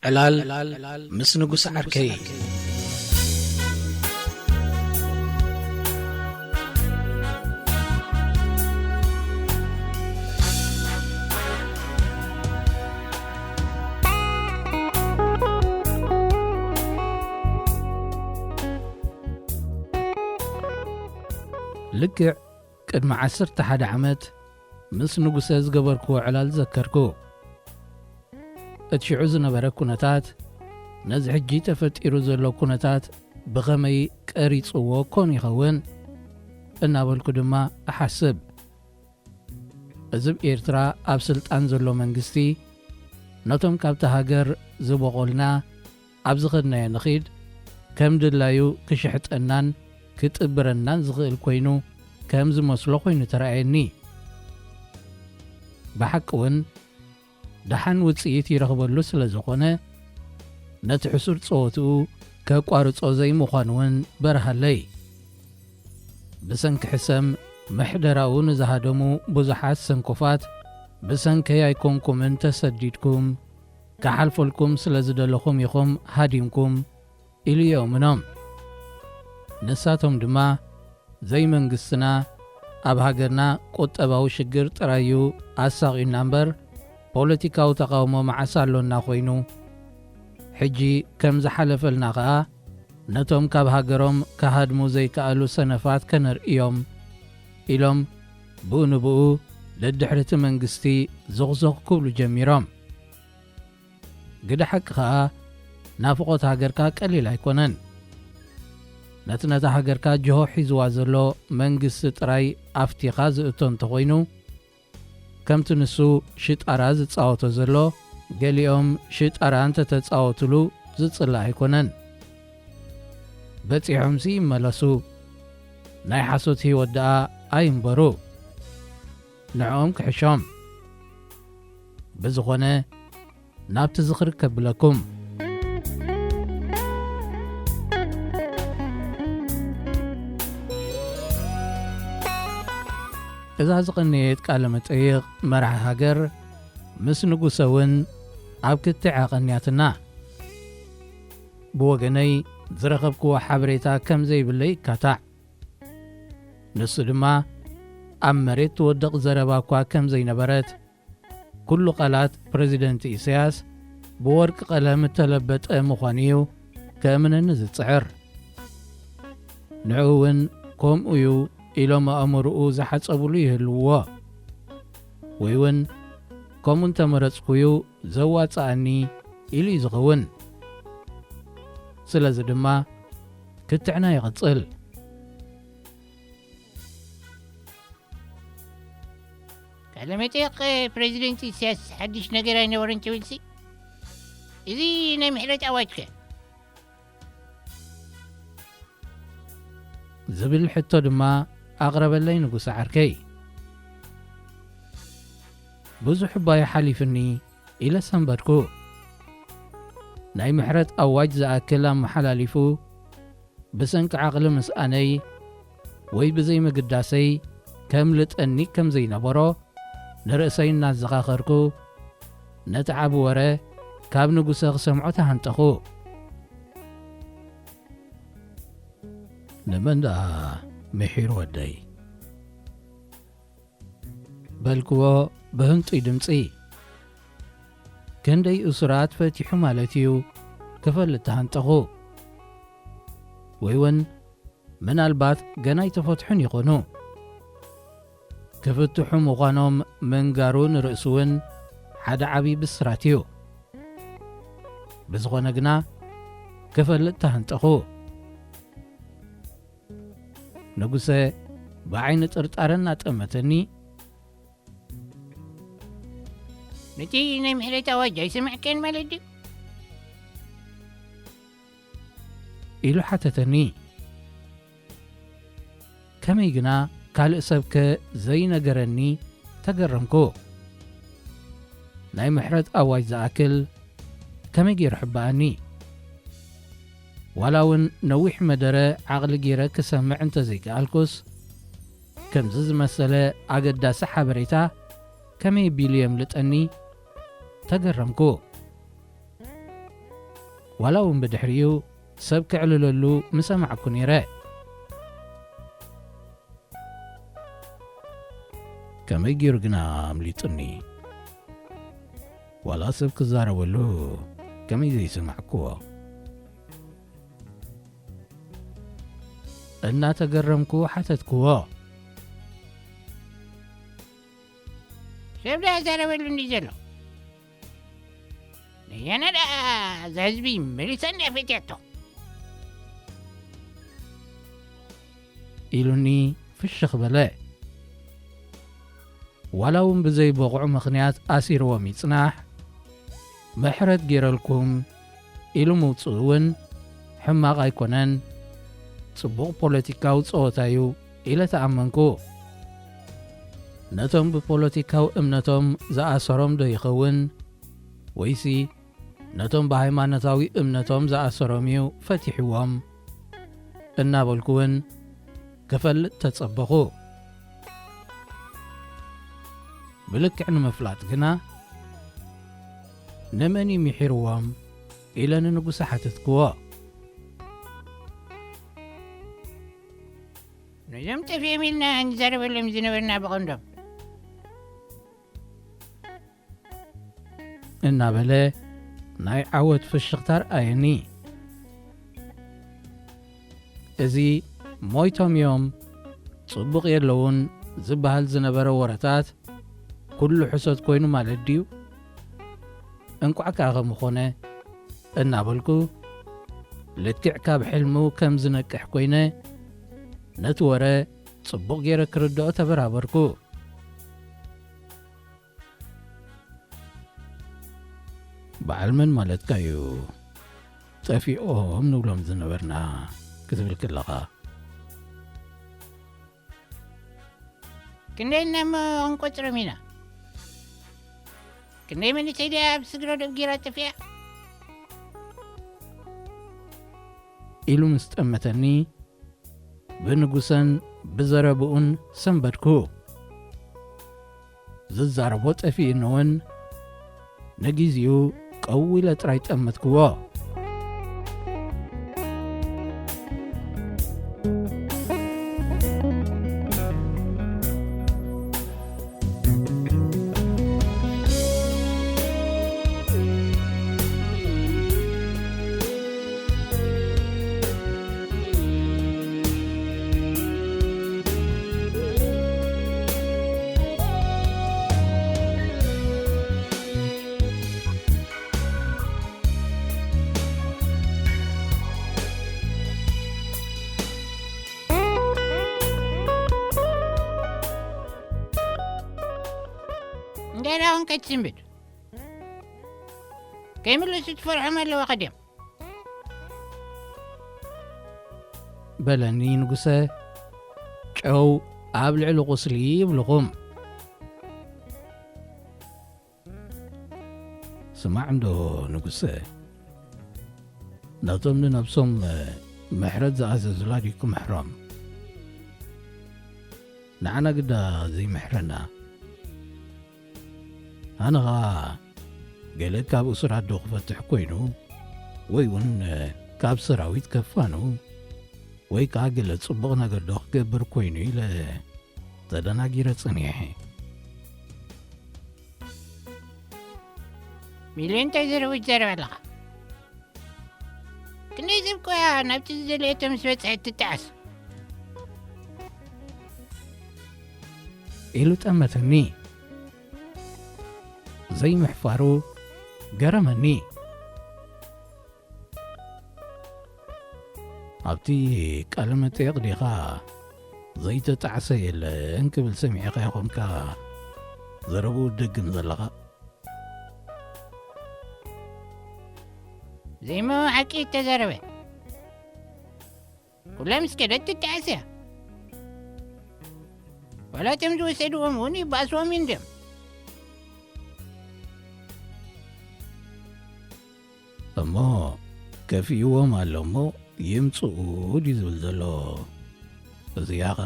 ዕላል ምስ ንጉስ ዓርከይ። ልክዕ ቅድሚ ዓሰርተ ሓደ ዓመት ምስ ንጉሰ ዝገበርክዎ ዕላል ዘከርኩ። እቲ ሽዑ ዝነበረ ኩነታት፣ ነዚ ሕጂ ተፈጢሩ ዘሎ ኩነታት ብኸመይ ቀሪጽዎ ኮን ይኸውን እናበልኩ ድማ እሓስብ። እዚ ኣብ ኤርትራ ኣብ ስልጣን ዘሎ መንግስቲ፣ ነቶም ካብታ ሃገር ዝበቖልና ኣብ ዝኸድናዮ ንኺድ፣ ከም ድላዩ ክሽሕጠናን ክጥብረናን ዝኽእል ኮይኑ ከም ዝመስሎ ኮይኑ ተራእየኒ። ብሓቂ እውን ደሓን ውጽኢት ይረኽበሉ ስለ ዝኾነ፣ ነቲ ሕሱር ጸወትኡ ከቋርጾ ዘይምዃኑ እውን በርሃለይ። ብሰንኪ ሕሰም ምሕደራኡ ንዝሃደሙ ብዙሓት ሰንኮፋት፣ ብሰንከይ ኣይኮንኩምን ተሰዲድኩም፣ ክሓልፈልኩም ስለ ዝደለኹም ኢኹም ሃዲምኩም ኢሉ የእምኖም። ንሳቶም ድማ፣ ዘይመንግስትና ኣብ ሃገርና ቁጠባዊ ሽግር ጥራይ እዩ ኣሳቒዩና እምበር፣ ፖለቲካዊ ተቓውሞ መዓስ ኣሎና ኮይኑ? ሕጂ ከም ዝሓለፈልና ኸኣ፣ ነቶም ካብ ሃገሮም ክሃድሙ ዘይከኣሉ ሰነፋት ከነርእዮም፣ ኢሎም ብኡ ንብኡ ደድሕሪ እቲ መንግስቲ ዞኽዞኽ ክብሉ ጀሚሮም። ግደ ሓቂ ኸኣ፣ ናፍቖት ሃገርካ ቀሊል ኣይኮነን። ነቲ ነታ ሃገርካ ጅሆ ሒዝዋ ዘሎ መንግስቲ ጥራይ ኣፍቲኻ ዝእቶ እንተኾይኑ፣ ከምቲ ንሱ ሽጣራ ዝጻወቶ ዘሎ፣ ገሊኦም ሽጣራ እንተተጻወቱሉ ዝጽላእ ኣይኮነን። በጺሖምሲ ይመለሱ። ናይ ሓሶት ህይወት ደኣ ኣይንበሩ። ንዕኦም ክሕሾም። ብዝኾነ፣ ናብቲ ዝኽሪ ከብለኩም። እዛ ዝቐነየት ቃለ መጠይቕ መራሒ ሃገር ምስ ንጉሰ እውን ኣብ ክትዕ ኣቐንያትና። ብወገነይ ዝረኸብክዎ ሓበሬታ ከም ዘይብለይ ይካታዕ። ንሱ ድማ ኣብ መሬት ትወድቕ ዘረባ እኳ ከም ዘይነበረት፣ ኩሉ ቃላት ፕረዚደንት ኢሳያስ ብወርቂ ቀለም እተለበጠ ምዃኑ እዩ ከእምነኒ ዝጽዕር። ንዕኡ እውን ከምኡ እዩ ኢሎም ኣእምርኡ ዝሓጸብሉ ይህልውዎ። ወይ እውን ከምኡ እንተመረጽኩዩ ዘዋጽኣኒ ኢሉ እዩ ዝኸውን። ስለዚ ድማ ክትዕና ይቕጽል። ቃለ መጠይቕ ፕረዚደንት ኢሳያስ ሓድሽ ነገር ኣይነበረን ትብልሲ? እዚ ናይ ምሕረት ኣዋጅ ከ? ዝብል ሕቶ ድማ ኣቕረበለይ ንጉሰ ዓርከይ። ብዙሕ እባ እዩ ሓሊፍኒ ኢለ ሰንበድኩ። ናይ ምሕረት ኣዋጅ ዝኣክል ኣመሓላሊፉ፣ ብሰንኪ ዓቕሊ ምስኣነይ ወይ ብዘይምግዳሰይ ከምልጠኒ ከም ዘይነበሮ ንርእሰይ እናዘኻኸርኩ፣ ነቲ ዓቢ ወረ ካብ ንጉሰ ክሰምዖ ተሃንጠኹ። "ንመን ደኣ ምሒሩ ወደይ?" በልክዎ ብህንጡይ ድምጺ። "ክንደይ እሱራት ፈቲሑ ማለት እዩ?" ክፈልጥ ተሃንጠኹ። ወይ እውን ምናልባት ገና ኣይተፈትሑን ይኾኑ። ክፍትሑ ምዃኖም ምንጋሩ ንርእሱ እውን ሓደ ዓቢ ብስራት እዩ። ብዝኾነ ግና ክፈልጥ ተሃንጠኹ። ንጉሰ ብዓይኒ ጥርጣረ እናጠመተኒ፣ "ነቲ ናይ ምሕረት ኣዋጅ ኣይሰማዕካዮን ማለት ድዩ?" ኢሉ ሓተተኒ። ከመይ ግና ካልእ ሰብከ ዘይነገረኒ ተገረምኩ። ናይ ምሕረት ኣዋጅ ዝኣክል ከመይ ገይሩ ሕበኣኒ? ዋላ እውን ነዊሕ መደረ ዓቕሊ ገይረ ክሰምዕ እንተዘይከኣልኩስ፣ ከምዚ ዝመሰለ ኣገዳሲ ሓበሬታ ከመይ ቢሉ የምልጠኒ? ተገረምኩ። ዋላ እውን ብድሕሪኡ ሰብ ክዕልለሉ ምሰማዕኩ ነይረ። ከመይ ገይሩ ግና ኣምሊጡኒ? ዋላ ሰብ ክዛረበሉ ከመይ ዘይሰማዕክዎ? እናተገረምኩ ሓተትክዎ። ሰብ ዳ ይዛረበሉ እንዲ ዘሎ? ነየነ ደኣ እዛ ህዝቢ መሊሳ እንድያ ፈትያቶ? ኢሉኒ ፍሽኽ በለ። ዋላ እውን ብዘይ በቑዕ ምኽንያት ኣሲርዎም ይጽናሕ፣ ምሕረት ገይረልኩም ኢሉ ምውጽኡ እውን ሕማቕ ኣይኮነን፣ ጽቡቕ ፖለቲካዊ ጸወታ እዩ ኢለ ተኣመንኩ። ነቶም ብፖለቲካዊ እምነቶም ዝኣሰሮም ዶ ይኸውን? ወይሲ ነቶም ብሃይማኖታዊ እምነቶም ዝኣሰሮም እዩ ፈቲሕዎም እናበልኩ እውን ክፈልጥ ተጸበኹ። ብልክዕ ንምፍላጥ ግና፣ ንመን እዩ ምሒርዎም? ኢለ ንንጉሰ ሓተትክዎ። ነዞም ጠፊኦም ኢልና ንዛረበሎም ዝነበርና ብቐንዶም። እናበለ ናይ ዓወት ፍሽኽታ ኣርኣየኒ። እዚ ሞይቶም እዮም፣ ጽቡቕ የለውን ዝበሃል ዝነበረ ወረታት ኩሉ ሕሶት ኮይኑ ማለት ድዩ? እንቋዕ ከኣ ከምኡ ኾነ እናበልኩ፣ ልክዕ ካብ ሕልሙ ከም ዝነቅሕ ኮይነ፣ ነቲ ወረ ጽቡቕ ገይረ ክርድኦ ተበራበርኩ። በዓል መን ማለትካ እዩ ጠፊኦም ንብሎም ዝነበርና ክትብል ከለኻ? ክንደይ ኢልና እሞ ክንቆጽሮም ኢና? ክንደይ መንእሰይ ድያ ኣብ ስግረ ዶብ ጌራ ጠፊኣ? ኢሉ ምስ ጠመተኒ፣ ብንጉሰን ብዘረብኡን ሰንበድኩ። ዝዛረቦ ጠፊእኒ እውን ንጊዜኡ ቀው ኢለ ጥራይ ጠመትክዎ። እንዴ ዳውን ከይትስንብድ። ከይምልሱ ትፈርሖም ኣለዋ ከድዮም። በለኒ ንጉሰ፣ ጨው ኣብ ልዕሊ ቁስሊ ይብልኹም። ስማዕ እንዶ ንጉሰ፣ ነቶም ንነብሶም ምሕረት ዝኣዘዙላ ድዩ ክምሕሮም? ንዓና ግዳ ዘይምሕረና። ኣነ ኸኣ ገለ ካብ እሱራት ዶ ክፈትሕ ኮይኑ፣ ወይ እውን ካብ ሰራዊት ከፋኑ፣ ወይ ከኣ ገለ ጽቡቕ ነገር ዶ ክገብር ኮይኑ ኢለ ተደናጊረ ጸኒሐ። ሚልዮን እንታይ ዘረቡ ትዛረብ ኣለኻ? ክንደይ ሰብ ኮያ ናብቲ ዝደለየቶ ምስ በጽሐት ትጠዓስ? ኢሉ ጠመተኒ። ዘይምሕፋሩ ገረመኒ። ኣብቲ ቃለ መጠየቕ ዲኻ ዘይተጣዕሰ የለን ክብል ሰሚዕኻ ይኾንካ ዘረብኡ ትደግም ዘለኻ? ዘይሞ ሓቂ እተዛረበ። ኩላ ምስ ከደት ትጠዓስ እያ። ዋላ እቶም ዝወሰድዎም እውን ይበኣስዎም እዩ እንድዮም። እሞ ከፊእዎም ኣሎ እሞ ይምጽኡ ድዩ ዝብል ዘሎ? እዚኣ ኸ?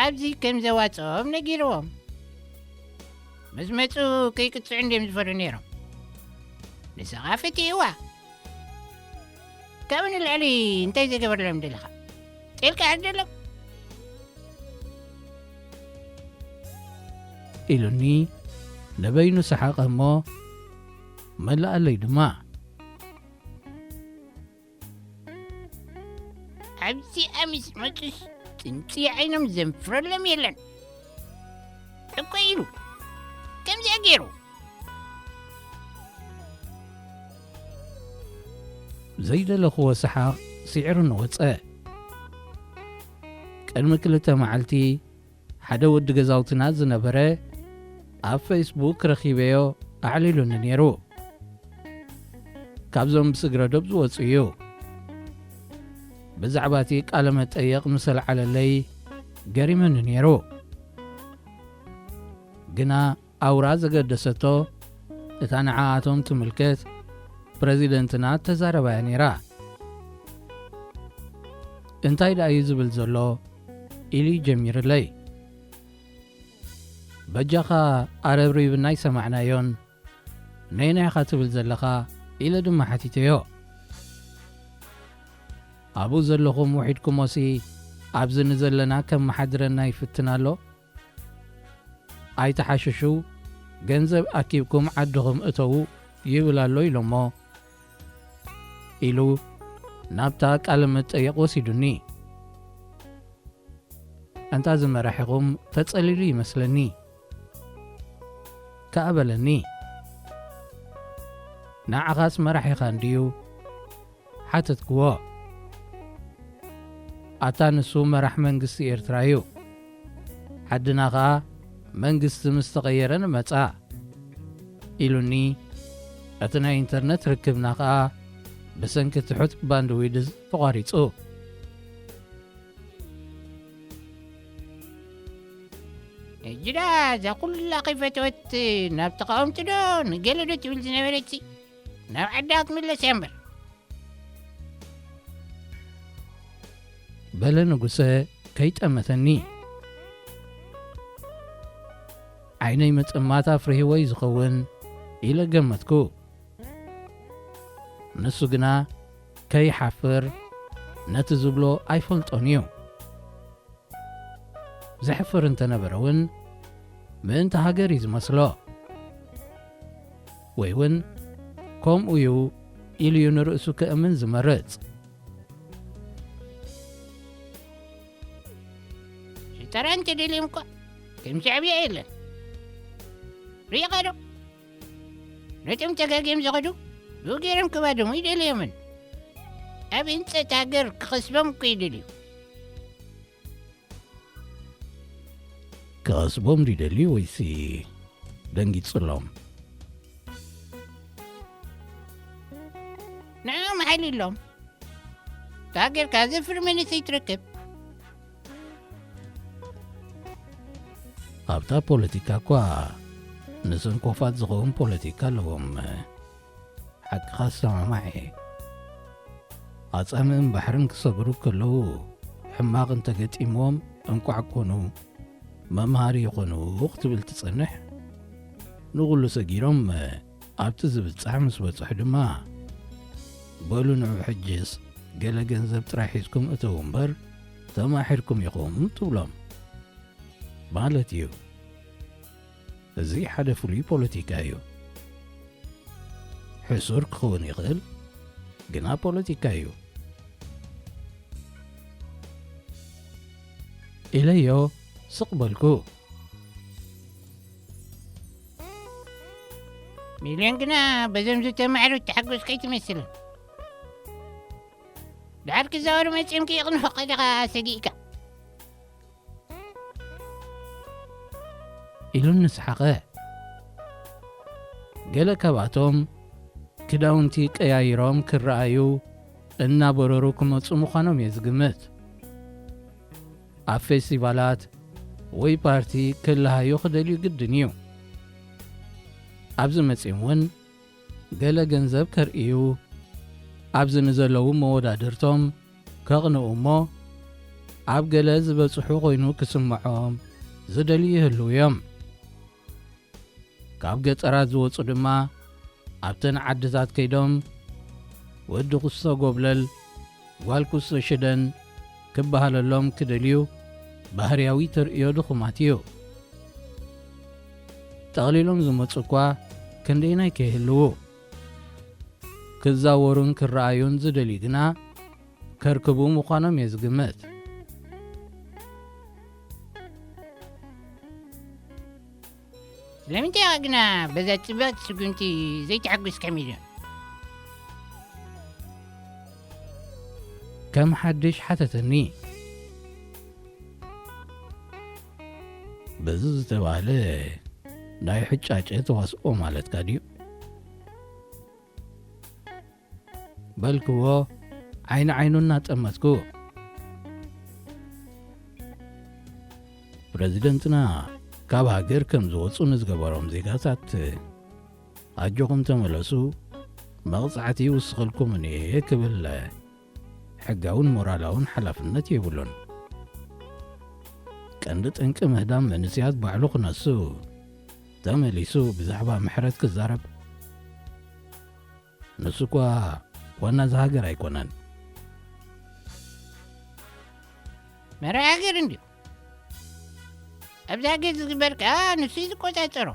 ኣብዚ ከም ዘዋጽኦም ነጊርዎም። ምስ መጹ ከይቅጽዑ እንድዮም ዝፈርሑ ነይሮም። ንስኻ ፈትይዋ። ካብኡ ንልዕሊ እንታይ ዘይገበርሎም ደለኻ? ጤልካ ዕርደሎም። ኢሉኒ ንበይኑ ሰሓቐ እሞ መላኣለይ ድማ። ኣብዚኣ ምስ መጹስ ጽንጽያ ዓይኖም ዘንፍረሎም የለን እኮ ኢሉ። ከምዚኣ ገይሩ። ዘይደለኽዎ ሰሓቕ ስዒሩኒ ወጸ። ቅድሚ ክልተ መዓልቲ ሓደ ወዲ ገዛውትና ዝነበረ ኣብ ፌስቡክ ረኺበዮ ኣዕሊሉኒ ነይሩ። ካብዞም ብስግረ ዶብ ዝወጹ እዩ። ብዛዕባ እቲ ቃለ መጠየቕ ምስ ኣልዓለለይ ገሪመኒ ነይሩ። ግና ኣውራ ዘገደሰቶ እታ ንዓኣቶም ትምልከት ፕረዚደንትና ተዛረባያ ነይራ። እንታይ ደኣ እዩ ዝብል ዘሎ ኢሉ ጀሚርለይ። በጃኻ ኣረብሪብና ኣይሰማዕናዮን፣ ነየናይ ኢኻ ትብል ዘለኻ ኢለ ድማ ሓቲተዮ። ኣብኡ ዘለኹም ውሒድኩሞሲ ኣብዚ ንዘለና ከመሓድረና ይፍትን ኣሎ። ኣይትሓሽሹ፣ ገንዘብ ኣኪብኩም ዓድኹም እተዉ ይብል ኣሎ ኢሎሞ ኢሉ ናብታ ቃለ መጠየቕ ወሲዱኒ። ኣንታ እዚ መራሒኹም ተጸሊሉ ይመስለኒ ከኣ በለኒ። ንዓኻስ መራሒኻ እንድዩ ሓተትክዎ። ኣታ ንሱ መራሕ መንግስቲ ኤርትራ እዩ። ዓድና ኸኣ መንግስቲ ምስ ተቐየረ ንመጻ ኢሉኒ። እቲ ናይ ኢንተርነት ርክብና ኸኣ ብሰንኪ ትሑት ባንድዊድዝ ተቋሪጹ። ሕጂ ደኣ እዛ ኩላ ከይፈተወት ናብ ተቓወምቲ ዶ ንገለ ዶ ትብል ዝነበረትሲ ናብ ዓዳ ክትምለስ እያ እምበር። በለ ንጉሰ ከይጠመተኒ። ዓይነይ ምጥማት ኣፍሪህዎ እዩ ዝኸውን ኢለ ገመትኩ። ንሱ ግና ከይሓፍር ነቲ ዝብሎ ኣይፈልጦን እዩ። ዘሕፍር እንተነበረ እውን ምእንቲ ሃገር እዩ ዝመስሎ። ወይ እውን ከምኡ እዩ ኢሉ እዩ ንርእሱ ክእምን ዝመርጽ። ሽጠራ እንተደልዮም እኳ ከም ሻዕብያ የለን። ርኢኻ ዶ? ነቶም ተጋግዮም ዝኸዱ ብኡ ገይሮም ክባድሙ ይደልዮምን። ኣብ ህንጸት ሃገር ክኸስቦም እኮ ይደልዩ። ክኸስቦም ድዩ ደልዩ ወይሲ ደንጊጽሎም? ንዕኦም ሓይሊ ኣለዎም። እታ ሃገር ከኣ ዘፍሪ መንእሰይ ትረክብ። ኣብታ ፖለቲካ እኳ ንሰንኮፋት ዝኸውን ፖለቲካ ኣለዎም። ሓቅኻ ዝሰማማዕ እየ። ኣጻምእን ባሕርን ክሰግሩ ከለዉ ሕማቕ እንተገጢምዎም እንቋዕ ኮኑ መምሃሪ ይኾኑ ክትብል ትጸንሕ። ንኹሉ ሰጊሮም ኣብቲ ዝብጻሕ ምስ በጽሑ ድማ፣ በሉ ንዑ ሕጅስ ገለ ገንዘብ ጥራይ ሒዝኩም እተዉ እምበር ተማሒርኩም ኢኹም ትብሎም ማለት እዩ። እዚ ሓደ ፍሉይ ፖለቲካ እዩ። ሕሱር ክኸውን ይኽእል፣ ግና ፖለቲካ እዩ። ኢለዮ ስቕ በልኩ። ሚልዮን ግና በዞም ዝተማዕሩ ተሓጎስካ ኣይትመስልን። ድሓር ክዛወሩ መጺኦም ከየቕንዑኻ ኢኻ ሰጊእካ። ኢሉኒ ሰሓቐ። ገለ ካብኣቶም ክዳውንቲ ቀያይሮም ክረኣዩ እናበረሩ ክመጹ ምዃኖም እየ ዝግምት። ኣብ ፌስቲቫላት ወይ ፓርቲ ክለሃዩ ክደልዩ ግድን እዩ። ኣብዚ መጺኦም እውን ገለ ገንዘብ ከርእዩ፣ ኣብዚ ንዘለዉ መወዳድርቶም ከቕንኡ እሞ፣ ኣብ ገለ ዝበጽሑ ኮይኑ ክስምዖም ዝደልዩ ይህልዉ እዮም። ካብ ገጠራት ዝወጹ ድማ ኣብተን ዓድታት ከይዶም ወዲ ኩስቶ ጎብለል፣ ጓል ኩስቶ ሽደን ክበሃለሎም ክደልዩ ባህርያዊ ተርእዮ ድኹማት እዩ። ጠቕሊሎም ዝመጹ እኳ ክንደይናይ ከይህልዉ፣ ክዛወሩን ክረኣዩን ዝደልዩ ግና ከርክቡ ምዃኖም እየ ዝግምት። ስለምንታይ ኢኻ ግና በዛ ጽብቕቲ ስጉምቲ ዘይተሓጒስካ፣ ሚልዮን? ከም ሓድሽ ሓተተኒ። በዚ ዝተባህለ ናይ ሕጫጨ ተዋስኦ ማለትካ ድዩ? በልክዎ ዓይኒ ዓይኑ እናጠመትኩ። ፕረዚደንትና ካብ ሃገር ከም ዝወጹ ንዝገበሮም ዜጋታት ኣጆኹም ተመለሱ፣ መቕጻዕቲ ይውስኸልኩምን እየ ክብል ሕጋውን ሞራላውን ሓላፍነት የብሉን። ቀንዲ ጠንቂ ምህዳም መንስያት ባዕሉ ክነሱ፣ ተመሊሱ ብዛዕባ ምሕረት ክዛረብ። ንሱ እኳ ዋና እዛ ሃገር ኣይኮነን። መራሒ ሃገር እንድዩ። ኣብዚ ሃገር ዝግበር ከኣ ንሱ እዩ ዝቆጻጸሮ።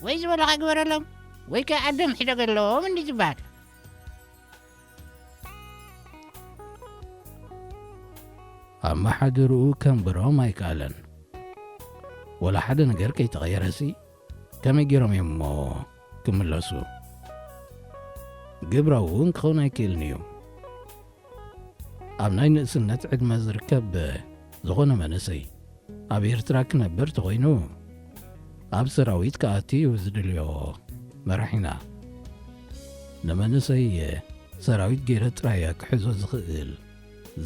ወይ ዝበለኻ ግበረሎም፣ ወይ ከኣ ኣደም ሕደገሎም እንዲ ዝበሃል። ኣመሓድርኡ ከንብሮም ኣይከኣለን። ወላ ሓደ ነገር ከይተቐየረሲ ከመይ ገይሮም እዮም እሞ ክምለሱ? ግብራዊ እውን ክኸውን ኣይክእልን እዩ። ኣብ ናይ ንእስነት ዕድመ ዝርከብ ዝኾነ መንእሰይ ኣብ ኤርትራ ክነብር ተኾይኑ፣ ኣብ ሰራዊት ክኣቲ እዩ ዝድልዮ መራሒና። ንመንእሰይ ሰራዊት ገይረ ጥራይ እየ ክሕዞ ዝኽእል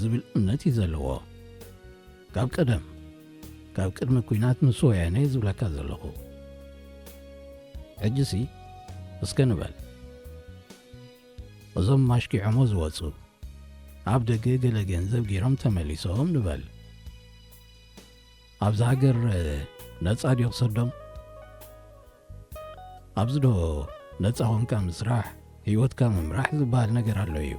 ዝብል እምነት እዩ ዘለዎ። ካብ ቀደም፣ ካብ ቅድሚ ኲናት ምስ ወያነ እየ ዝብለካ ዘለኹ። ሕጂሲ እስከ ንበል፣ እዞም ማሽኪዖሞ ዝወጹ፣ ኣብ ደገ ገለ ገንዘብ ገይሮም ተመሊሶም ንበል። ኣብዚ ሃገር ነጻ ድዩ ክሰዶም? ኣብዚ ዶ ነጻ ኾንካ ምስራሕ፣ ህይወትካ ምምራሕ ዝበሃል ነገር ኣሎ እዩ?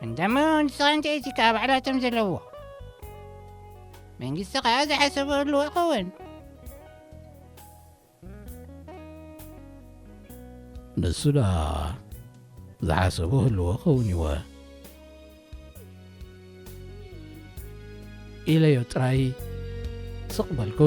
እንደሞ ንስኻ እንታይ እቲ ከኣ ባዕላቶም ዘለዎ? መንግስቲ ከኣ ዝሓሰቦ ህልዎ ይኸውን። ንሱ ደኣ ዝሓሰቦ ህልዎ ኸውን ይወ ኢለዮ ጥራይ ስቕ በልኩ።